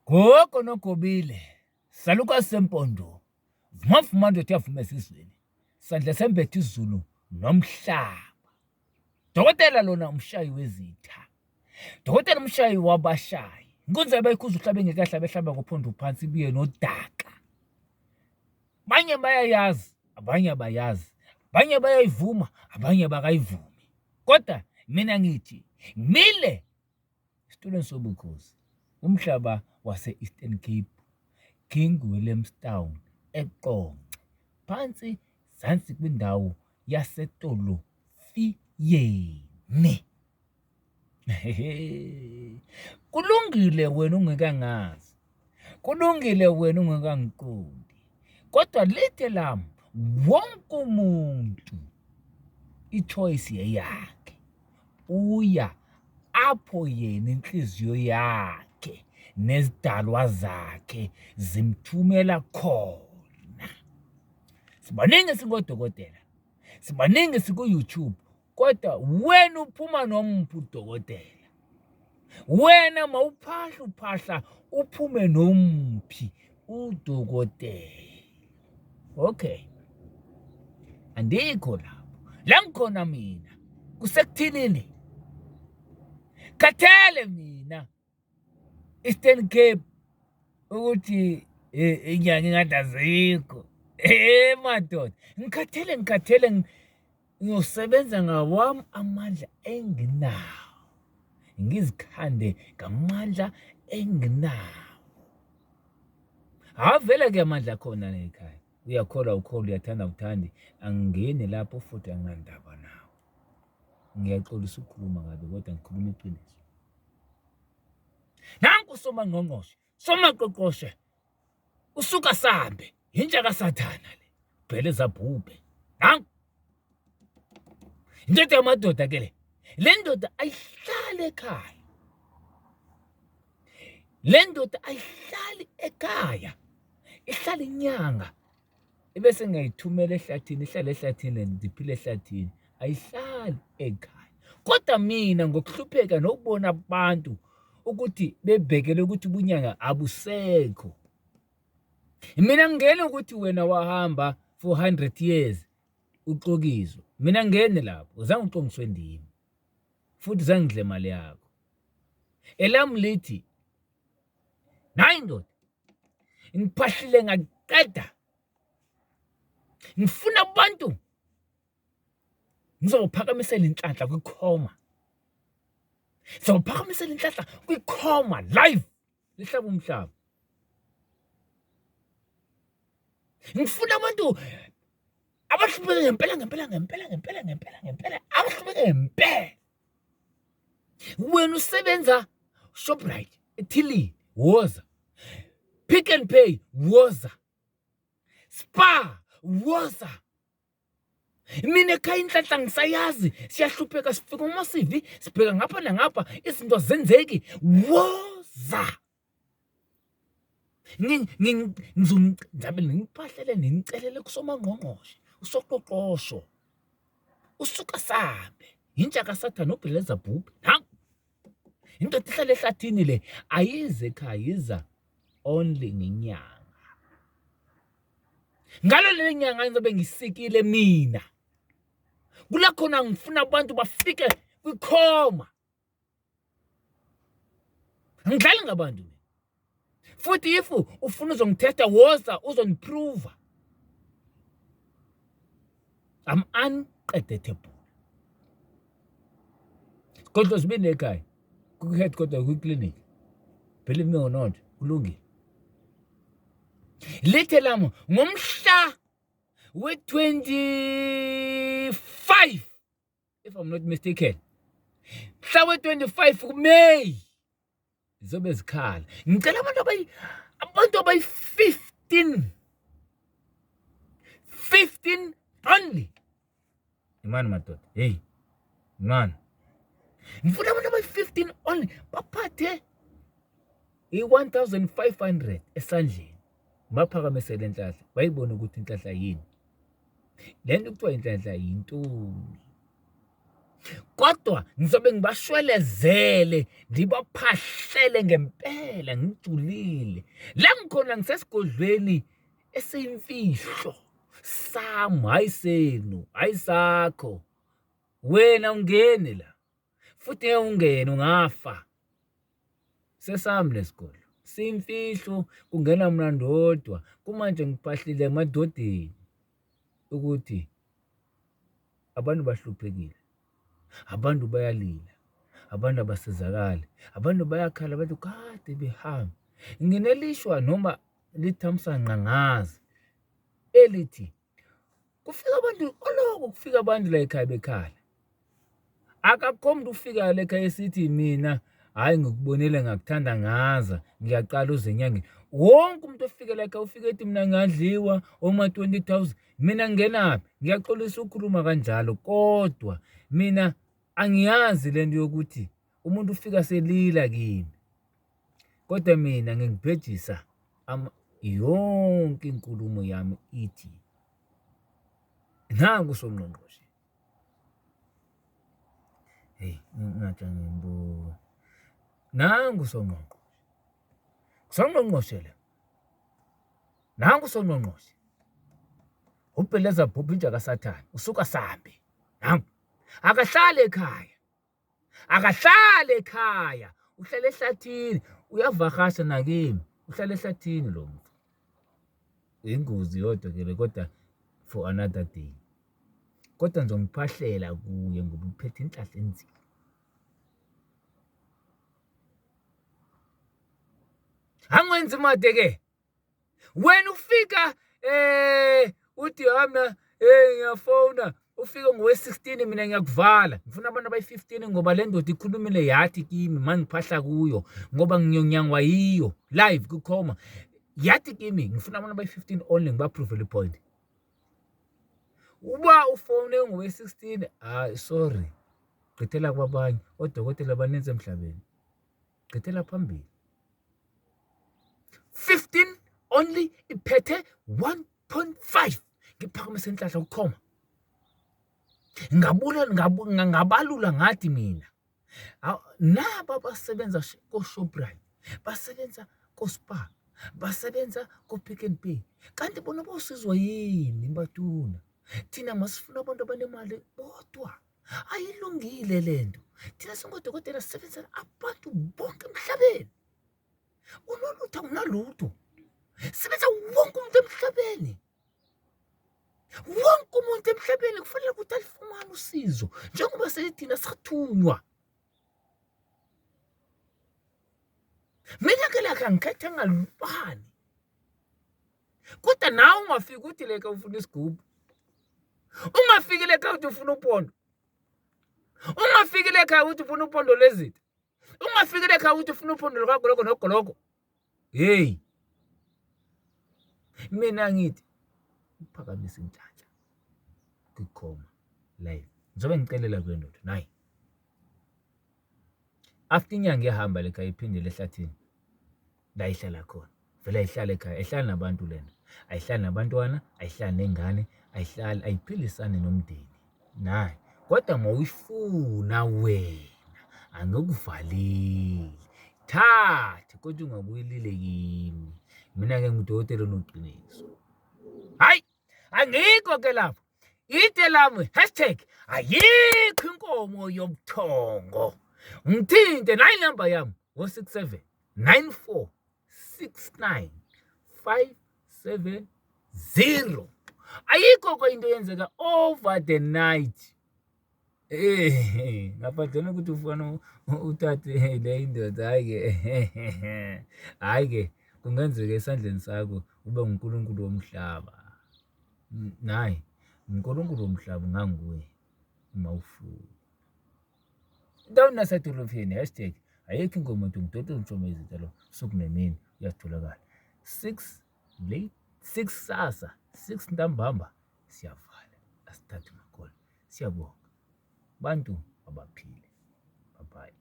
Gogo noGobile, salukazi sempondo, vuma vuma ndoda yavuma esizweni, sandla sembethe izulu nomhlaba. Dokotela lona umshayi wezitha. Dokotela umshayi wabashayi. Inkunzi abayikhuza uhlabe ngekahle abehlaba ngophondo phansi ibuye nodaka. Abanye bayayazi, abanye abayazi. Abanye bayayivuma, abanye bakayivumi. Kodwa mina ngithi ngimile esitulweni sobukhosi umhlaba wase-Eastern Cape, King Williamstown, eQonce, phansi zansi kwindawo yaseTolofiyeni. Kulungile wena ungekangazi, kulungile wena ungekangiqondi, kodwa lithe lami wonke umuntu i-choice yeyakhe. Uya apho yena inhliziyo yakhe nezidalwa zakhe zimthumela khona. Sibaningi singodokotela, sibaningi siku-YouTube, kodwa wena uphuma nomphi udokotela? Wena mawuphahla uphahla uphume nomphi udokotela? Okay, andikho lapho. La ngikhona mina kusekuthinini, khathele mina Eastern Cape ukuthi inyanga ingathi azikho. Eh madoda, ngikhathele ngikhathele ngiyosebenza ngawami amandla enginawo. Ngizikhande ngamandla enginawo. Avele ke amandla akhona la ekhaya. Uyakholwa ukholwa, uyathanda uthandi, angingeni lapho futhi anginandaba nawo. Ngiyaxolisa ukukhuluma kabi kodwa ngikhuluma iqiniso. Nanku somangqongqoshe, somaqoqoshe, usuka sambe, yintsha kaSathana le. Bhele zabhubhe. Nanku. Indoda yamadoda ke le. Le ndoda ayihlali ekhaya. Le ndoda ayihlali ekhaya. Ihlala inyanga ebese ngiyayithumela ehlathini, ihlale ehlathini ndiphile ehlathini. Ayihlali ekhaya. Kodwa mina ngokuhlupheka nokubona abantu ukuthi bebhekele ukuthi ubunyanga abusekho. Mina ngingena ukuthi wena wahamba for 100 years uxokiswa. Mina ngingeni lapho, zange uxongiswe ndimi. Futhi zange ngidle mali yakho. Elami lithi nayi ndoda ngiphahlile ngaqeda ngifuna abantu ngizophakamisela inhlanhla kwikhoma sizophakamisela inhlanhla kwikhoma live lihlaba umhlaba ngifuna abantu abahlupheke ngempela ngempela ngempela ngempela ngempela ngempela abahlupheke ngempela wena usebenza Shoprite ethilini woza Pick and Pay woza Spar woza mina ekhaya inhlanhla ngisayazi siyahlupheka sifika uma sivi sibheka ngapha nangapha izinto azenzeki woza ngizabe ngiphahlele ngicelele kusomangqongqoshe usoqoqosho usuka sambe yintsha kasathane ubheleza bhubhe nangu indoda ihlala ehlathini le ayize ekhaya iza only ngenyanga ngalo leli nyanga ngizobe ngisikile mina kula khona ngifuna abantu bafike kwikhoma Angidlali ngabantu mina. Futhi if ufuna uzongitesta woza uzongiprova. I'm unqedetable. Kodwa sibini ekhaya. Ku-head kodwa kwi-clinic. Believe me or not, kulungile. Lithe lami ngomhla we-25 if I'm not mistaken mhla we-25 kuMay zizobe zikhala ngicela abantu abayi abantu abayi-15 15 only imani madoda hey imani ngifuna abantu abayi-15 only baphathe i-1500 esandleni baphakamisele inhlahla bayibone ukuthi inhlahla yini Le nto kuthiwa inhlanhla yintoni? Kodwa ngizobe ngibashwelezele, ngibaphahlele ngempela, ngijulile. La ngikhona ngisesigodlweni esiyimfihlo sami, hhayi senu, hhayi sakho. Wena ungeni la, futhi ngeke ungene, ungafa. Sesami lesigodlo siyimfihlo, kungena mina ndodwa. Kumanje ngiphahlile emadodeni ukuthi abantu bahluphekile, abantu bayalila, abantu abasizakali, abantu bayakhala, abantu kade behamba. Nginelishwa noma lithamsanqa angazi elithi kufika abantu oloko kufika abantu la ekhaya bekhala. Akakho umuntu ufikayo la ekhaya esithi mina hhayi ngikubonile ngakuthanda ngaza ngiyaqala uze enyangeni. Wonke umuntu ofike la ekhaya ufike ethi mina ngadliwa oma-twenty thousand. Mina ngingenaphi? Ngiyaxolisa ukukhuluma kanjalo kodwa mina angiyazi le nto yokuthi umuntu ufika selila kimi. Kodwa mina ngingibhejisa yonke inkulumo yami ithi nangu usongqongqoshe. Hey, ngathi angimbuka. Nangu usongqongqoshe. Usongqongqoshe la. Nangu usongqongqoshe. Ubheleza bhubha inja kaSathane, usuka sambe. Nangu. Akahlale ekhaya. Akahlale ekhaya. Uhlala ehlathini, uyavakasha nakimi. Uhlala ehlathini lo mfo. Ingozi yodwa ke le kodwa for another day. Kodwa ngizomphahlela kuye ngoba uphethe inhlahla enzima. Angwenzi made ke. Wena ufika eh uthi hama eh ngiyafona ufike ngowe-16 mina ngiyakuvala ngifuna abantu abayi-15 ngoba le ndoda ikhulumile yathi kimi mangiphahla kuyo ngoba ngiyonyangwa yiyo live kukhoma yathi kimi ngifuna abantu abayi-15 only ngibaprove le point uba ufone ngowe-16 hayi sorry gqithela kwabanye odokotela baninzi emhlabeni gqithela phambili 15 only iphethe 1.5 ngiphakamise inhlahla ukukhoma ngabula ngabalula ngathi mina naba abasebenza ko-Shoprite basebenza ko-Spar basebenza ko-Pick n Pay kanti bona bosizwa yini mbatuna thina masifuna abantu abanemali bodwa ayilungile le nto thina singodokotela sisebenzela abantu bonke emhlabeni unolutho awunalutho sebenza wonke umuntu emhlabeni wonke umuntu emhlabeni kufanele ukuthi alifumane usizo njengoba sethina sathunywa mina ke lakhe angikhethanga lubani kodwa nawe ungafiki uthi leka ufuna isigubhu ungafiki leka uthi ufuna uphondo ungafiki leka uthi ufuna uphondo lezitha Ungafikile ekhaya ukuthi ufuna uphondo lukagologo nogologo. Hey. Mina ngithi uphakamisa inhlanhla kwikhoma live. Ngizobe ngicelela kule ndoda nayi. After inyanga ihamba lekhaya iphindele ehlathini la ihlala khona. Vele ayihlale ekhaya, ayihlali nabantu lena. Ayihlali nabantwana, ayihlali nengane, ayihlali, ayiphilisani nomndeni. Nayi. Kodwa mawuyifuna wena, angikuvaleli. Thathe kodwa ungabuyelile kimi. Mina-ke ngudokotela onoqiniso. Hayi, angikho ke lapho. Ite lami hashtag ayikho inkomo yobuthongo. Ngithinte nayi number yami 067 94 69 570 ayikho ko into eyenzeka over the night Eh, ngaphandle ukuthi ufuna uthathe le indoda hayi ke hayi ke kungenzeka esandleni sakho ube nguNkulunkulu womhlaba nayi uNkulunkulu womhlaba nganguye uma ufuna Endaweni yasedolophini hashtag ayikho ingoma ethi ngidoti ngishome izinto lo usuku nemini uyatholakala. 6 late 6 sasa 6 ntambama siyavala asithathe makhola. Siyabonga. Bantu abaphile. Bye bye.